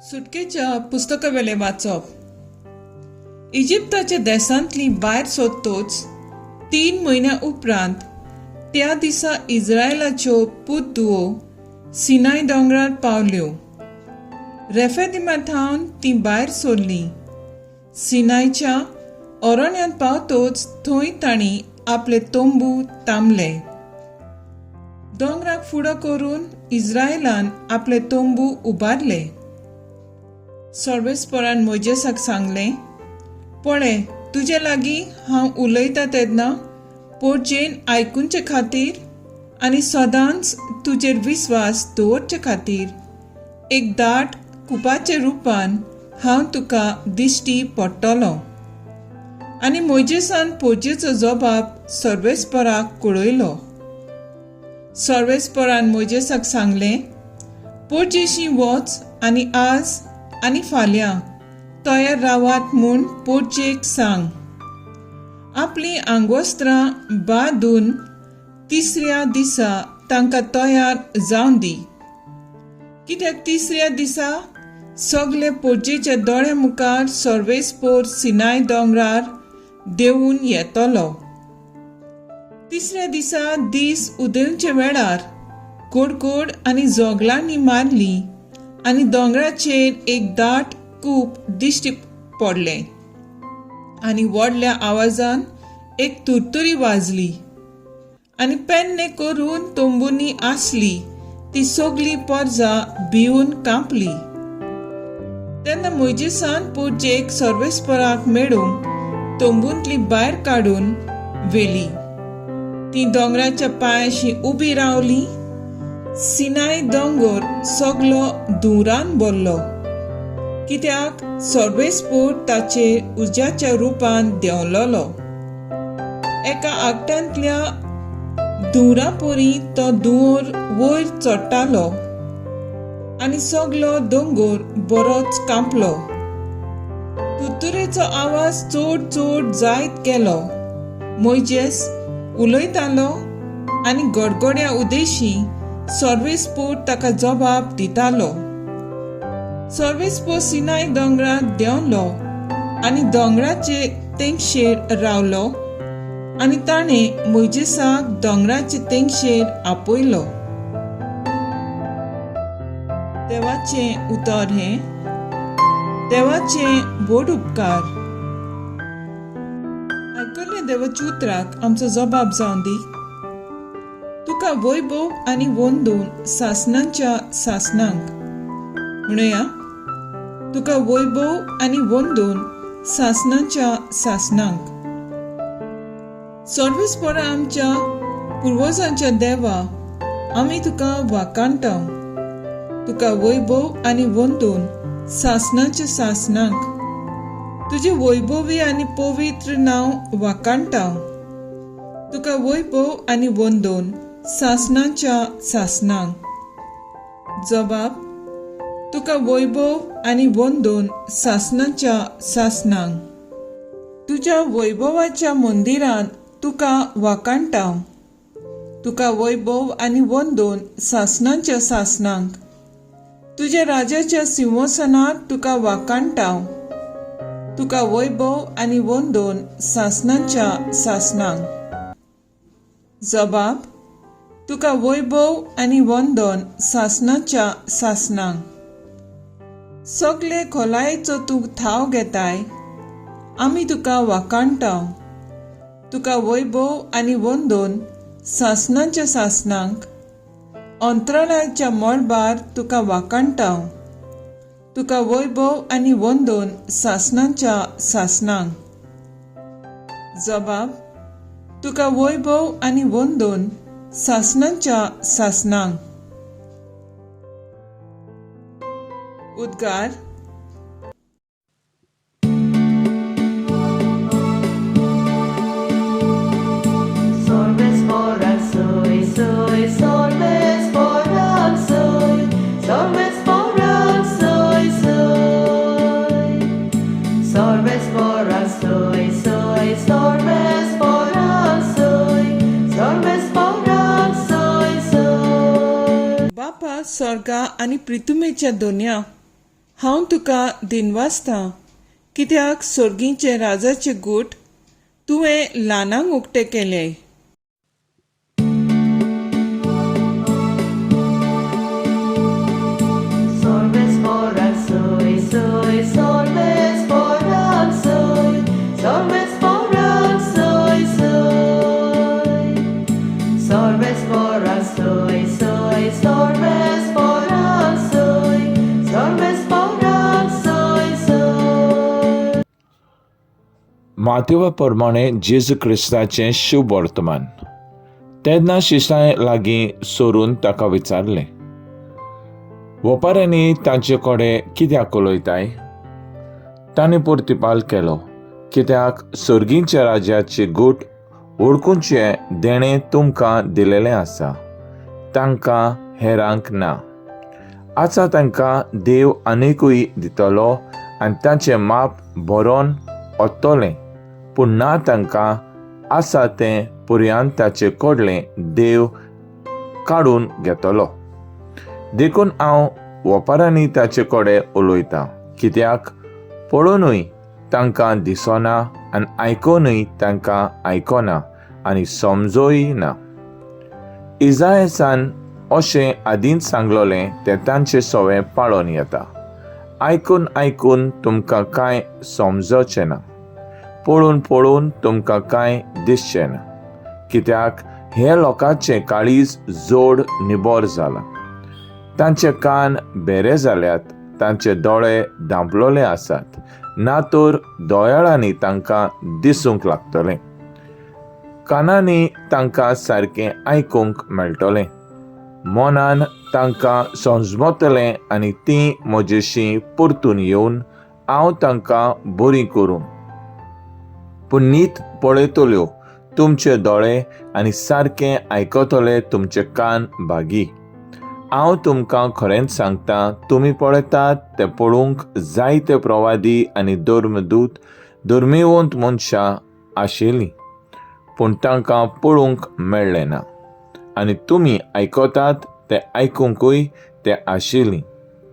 सुटकेच्या पुस्तकावेलें वाचप. इजिप्ताच्या देशांतली भायर सोदतोच 3 म्हयन्या उपरांत त्या दिसा इस्रायलाच्यो पूत धुवो सिनाय दोंगरार पावल्यो. रेफेदिमा थावन तीं भायर सोडलीं. सिनायच्या अरण्यांत पावतोच थंय तांणी आपले तंबू तांबले. दोंगराक फुडो करून इस्रायलान आपले तंबू उबारले. सर्वेस्परान मोजेसाक सांगलें, पळय, तुजे लागीं हांव उलयता तेन्ना पोरजेन आयकुचे खातीर आनी सदांच तुजेर विस्वास दवरचे खातीर एक दाट कुपाच्या रुपान हांव तुका दिश्टी पडटलो. आनी मोजेसान पोरजेचो जबाब सर्वेस्पराक कळयलो. सर्वेस्परान मोजेसाक सांगलें, पोरजेशी वच आनी आज आनी फाल्यां तयार रावात म्हूण पोरजेक सांग. आपलीं आंगवस्त्रां बांदून तिसऱ्या दिसा तांकां तयार जावन दी, कित्याक तिसऱ्या दिसा सगले पोरजेच्या दोळ्या मुखार सर्वेस्पोर सिनाय दोंगरार देंवून येतलो. तिसऱ्या दिसा दीस उदेवचे वेळार कोडकोड आनी जोगलांनी मारली आनी दोंगराचेर एक दाट कूप दिश्टी पडलें आनी व्हडल्या आवाजान एक तुरतुरी वाजली आनी पेन्ने करून तंबूंनी आसली ती सगली पोरजा भिवून कांपली. तेन्ना मोयजेसान पोरजेक सर्वेस्पराक मेळूंक तंबूंतली भायर काडून व्हेली. ती दोंगराच्या पांयाशी उबी रावली. सिनाय दोंगर सगलो धुंवरान भरलो, कित्याक सर्वेस्पोर ताचेर उज्याच्या रुपान देंवलोलो. एका आगटांतल्या धुंवरापरी तो धुंवर वयर चडटालो आनी सगलो दोंगर बरोच कांपलो. तुतुरेचो आवाज चड चड जायत गेलो. मोयजेस उलयतालो आनी गडगड्या उदेशी सर्वेस्पोर ताका जबाब दितालो. सर्वेस्पोर सिनाय दोंगरार देंवलो आनी दोंगराचे तेंगशेर रावलो आनी ताणें मोयजेसाक दोंगराचे तेंगशेर आपयलो. देवाचें उतर हें. देवाचें व्हड उपकार. आयकल्ल्या देवाच्या उतराक आमचो जबाब जावन दी. तुका वैभव आनी वंदून सासणांच्या सासणांक. म्हणुया, तुका वैभव आनी वंदून सासणांच्या सासणांक. सर्वेस्परा आमच्या पुर्वजांच्या देवा, आमी तुका वाखाणटा. तुका वैभव आनी वंदून सासणाच्या सासणांक. तुजें वैभवी आनी पवित्र नांव वाखाणटा. तुका वैभव आनी वंदून सासणाच्या सासणांक. जबाब, तुका वैभव आनी वंदून सासणाच्या सासणांक. तुज्या वैभवाच्या मंदिरांत तुका वाखाणटा. तुका वैभव आनी वंदून सासणाच्या सासणांक. तुज्या राजाच्या सिंहासनार तुका वाखाणटा. तुका वैभव आनी वंदून सासणाच्या सासणांक. जबाब, तुका वैभव आनी वंदन सासणाच्या सासणांक. सगले खोलायेचो तूं थाव घेताय, आमी तुका वाखाणटा. तुका वैभव आनी वंदन सासणाच्या सासणांक. अंतराळाच्या मळबार तुका वाखाणटा. तुका वैभव आनी वंदन सासणाच्या सासणांक. जबाब, तुका वैभव आनी वंदन सासणाच्या सासणांक. उद्गार. Solves soy, soy, solves soy, solves soy, soy. Solves soy, soy, solves soy, solves soy, soy. बापा, स्वर्गा आनी प्रितुमेच्या दोनया, हांव तुका दिनवासतां, कित्याक सोर्गींचे राजाचे गूट तुवें ल्हानांक उक्ते केले. Solves soy, soy, solves soy, solves soy, soy. Solves soy, soy, solves soy, solves soy, soy. मातेवा प्रमाणे जेजू क्रिस्ताचें शुभ वर्तमान. तेन्ना शिसाय लागीं सरून ताका विचारलें, वपाऱ्यांनी तांचे कडेन कित्याक उलयताय? तांणी प्रतिपाल केलो, कित्याक सर्गींच्या राज्याचे गूट वळखुचें देणें तुमकां दिलेलें आसा, तांकां हेरांक ना. आतां तांकां देव आनिकूय दितलो आनी तांचें माप भरोन ओत्तलें, पूण ना तांकां आसा तें पुर्यान ताचे कडलें देव काडून घेतलो. देखून हांव वपारांनी ताचे कडेन उलयतां, कित्याक पळोवनूय तांकां दिसना आनी आयकोनूय तांकां आयकना आनी समजोय ना. इजायसान अशें आदींच सांगलोलें तें तांचे सवें पाळोन येता, आयकून आयकून तुमकां कांय समजचें ना, पळोवन पळोवन तुमकां कांय दिसचें ना, कित्याक हे लोकांचें काळीज जोड निबर जालां, तांचे कान भेरे जाल्यात, तांचे दोळे धांपलोले आसात, ना तर दोयाळांनी तांकां दिसूंक लागतलें, कानांनी तांकां सारकें आयकूंक मेळटलें, मनान तांकां समजतलें आनी तीं म्हजेशी परतून येवन हांव तांकां बरीं करूं. पूण नीत पळयतल्यो तुमचे दोळे आनी सारकें आयकतले तुमचे कान भागी. हांव तुमकां खरेंच सांगता, तुमी पळयतात ते पळोवंक जायते प्रवादी आनी धर्मदूत धर्मीवंत मनशां आशिल्लीं, पूण तांकां पळोवंक मेळ्ळें ना, आनी तुमी आयकतात ते आयकुंकूय ते आशिल्लीं,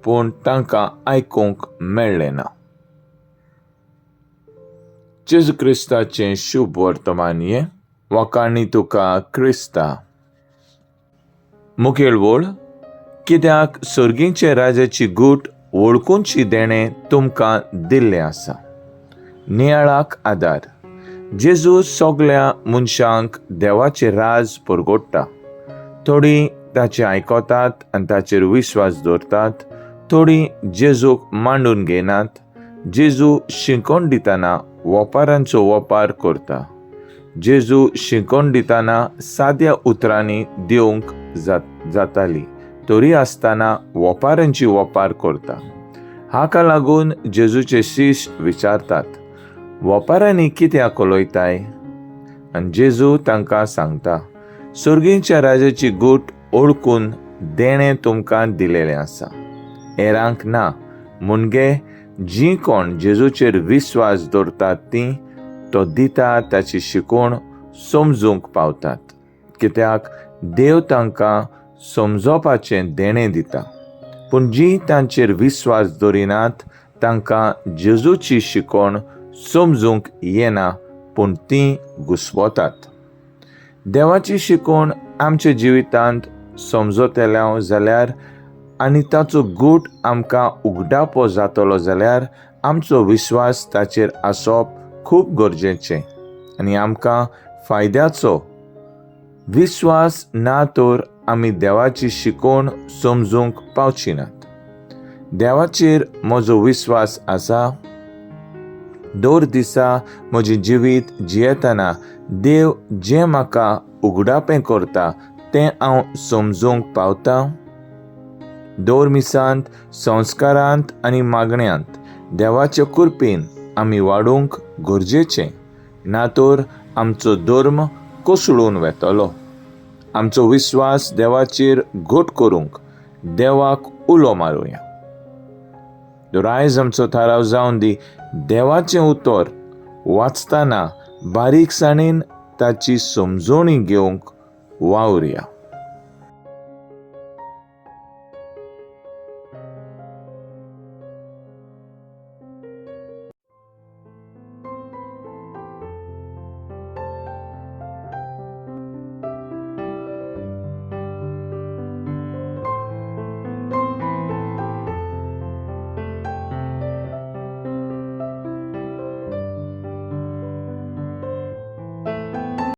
पूण तांकां आयकूंक मेळ्ळें ना. जेजू क्रिस्ताचें शुभ वर्तमान हें. वाखाणी तुका क्रिस्ता. मुखेल वळ, कित्याक सर्गींचे राजाची गूट वळखुची देणें तुमकां दिल्लें आसा. नियाळाक आदार. जेजू सगल्या मनशांक देवाचें राज परगोडटा. थोडीं ताचें आयकतात आनी ताचेर विश्वास दवरतात, थोडीं जेजूक मांडून घेनात. जेजू शिकोवन दितना वपारांचो वपार करता. जेजू शिकोवन दितना साद्या उतरांनी दिवंक जाताली, तरी आसतना वपारांची वपार करता. हाका लागून जेजूचे शिश विचारतात, वपारांनी कित्याक उलयताय? आनी जेजू तांकां सांगता, सर्गींच्या राजाची गूट ओळखून देणें तुमकां दिलेलें आसा, हेरांक ना. मुणगे जीं कोण जेजूचेर विस्वास दवरतात तीं तो दिता ताची शिकवण समजूंक पावतात, कित्याक देव तांकां समजोवपाचें देणें दिता. पूण जीं तांचेर विस्वास दवरिनात तांकां जेजूची शिकवण समजूंक येना, पूण तीं घुस्पतात. देवाची शिकवण आमच्या जिवितांत समजतले जाल्यार आनी ताचो गूट आमकां उगडापो जातलो जाल्यार आमचो विस्वास ताचेर आसप खूब गरजेचें आनी आमकां फायद्याचो. विस्वास ना तर आमी देवाची शिकवण समजूंक पावची नात. देवाचेर म्हजो विस्वास आसा. दर दिसा म्हजें जिवीत जियेतना देव जें म्हाका उगडापें करता तें हांव समजूंक पावता. दर मिसांत, संस्कारांत आनी मागण्यांत देवाचे कृपेन आमी वाडूंक गरजेचें, ना तर आमचो धर्म कोसळून वेतलो. आमचो विस्वास देवाचेर घट करूंक देवाक उलो मारुया. तर आयज आमचो थाराव जावन दी, देवाचें उतर वाचतना बारीकसाणेन ताची समजवणी घेवंक वावरुया.